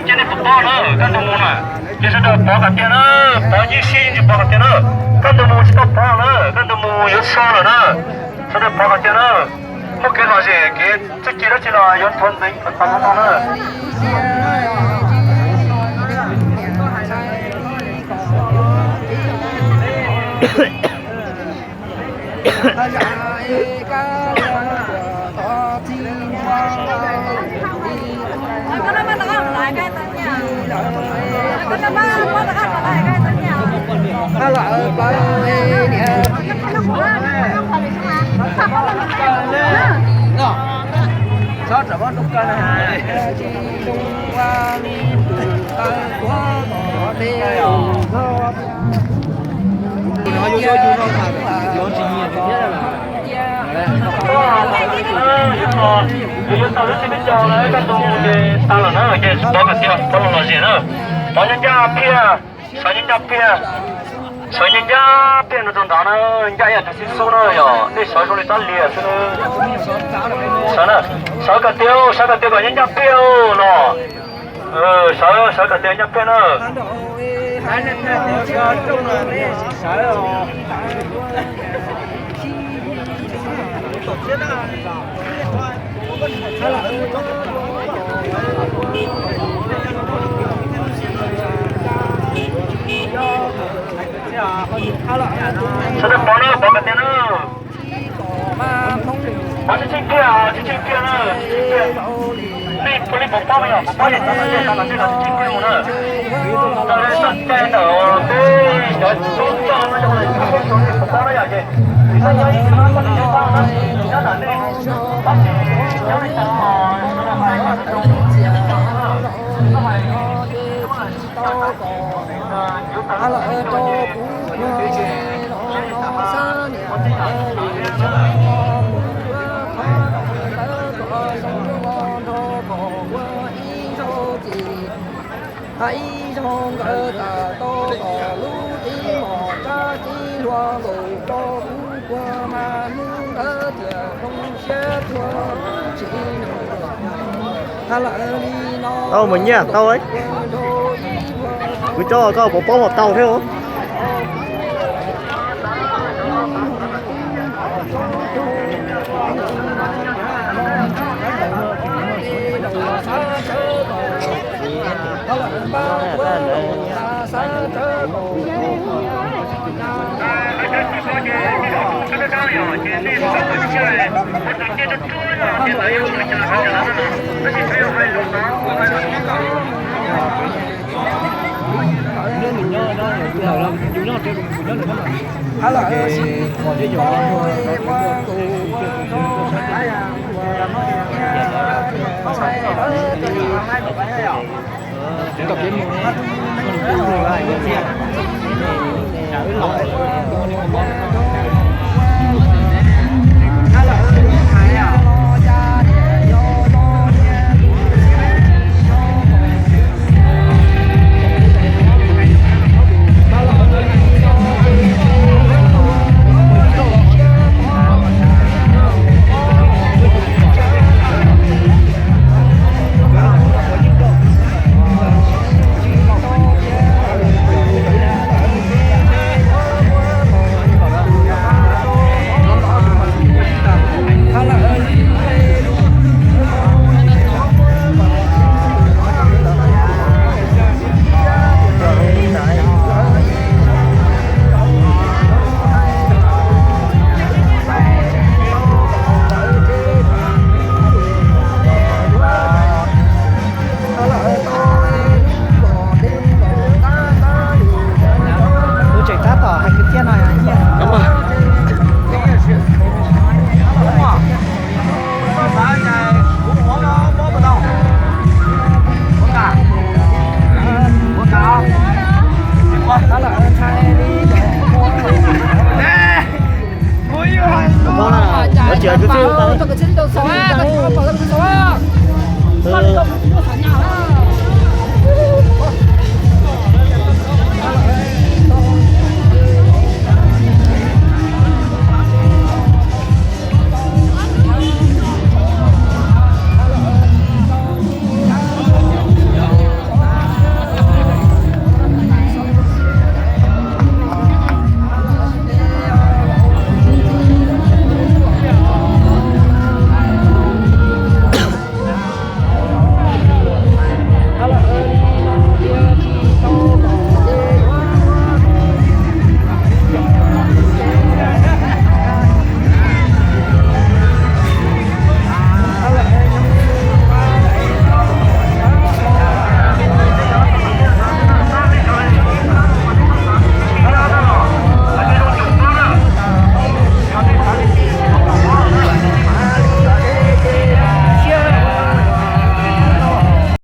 Ces nej puas paub na, koj ntu mus na, ces sawv daws pov kom tiag na, pov yeej siab yeej tsis pov kom tiag na, koj ntu mus tsis tau pov na, koj ntu mus yuav so lawm na, sawv daws pov kom tiag na, muaj kev lom zem kev txuj ci dab tsi los yuav thuav ntxeev kom tau no na. Yuav tau lub tsis peb caug na, koj ntu mus ces tau lawm na, ces pov kom tiag, pov los lom zem na, pov ncaj ncaj piag, sawv ncaj ncaj piag, sawv ncaj ncaj piag no rau nrad na, ncaj ib yam cov xib xub na yom, nej sawv zoo li rab lias xwb na. Sawv na, sawv kom tiag, sawv kom tiag kom ncaj ncaj piag no. Sawv, sawv kom tiag ncaj piag na. Sawv daws pov na, pov kom tiag na. Pov tsis tsheej tiag, tsis tsheej tiag na, tsis tsheej tiag. Nej puav leej puas paub yog puas paub yog cov no nej los nej los tsis tsheej tiag mus na. Raws li txoj cai ntawm peb cov tub coj no yog nej puas paub na yom ces, tab sis nyob ntawm nej, tab sis nyob li cas los sawv daws hais, hais ib zaug nkawd tas tau kom lub tib mos tsab tib hluas nkaus rau kuv kuag mas hnub ntawd tias zoo siab tuag tsis nug. Tau mas nyiaj tau. Kuv coj koj puas paub hais tau thiab. Tsis hais kwv txhiaj tag li.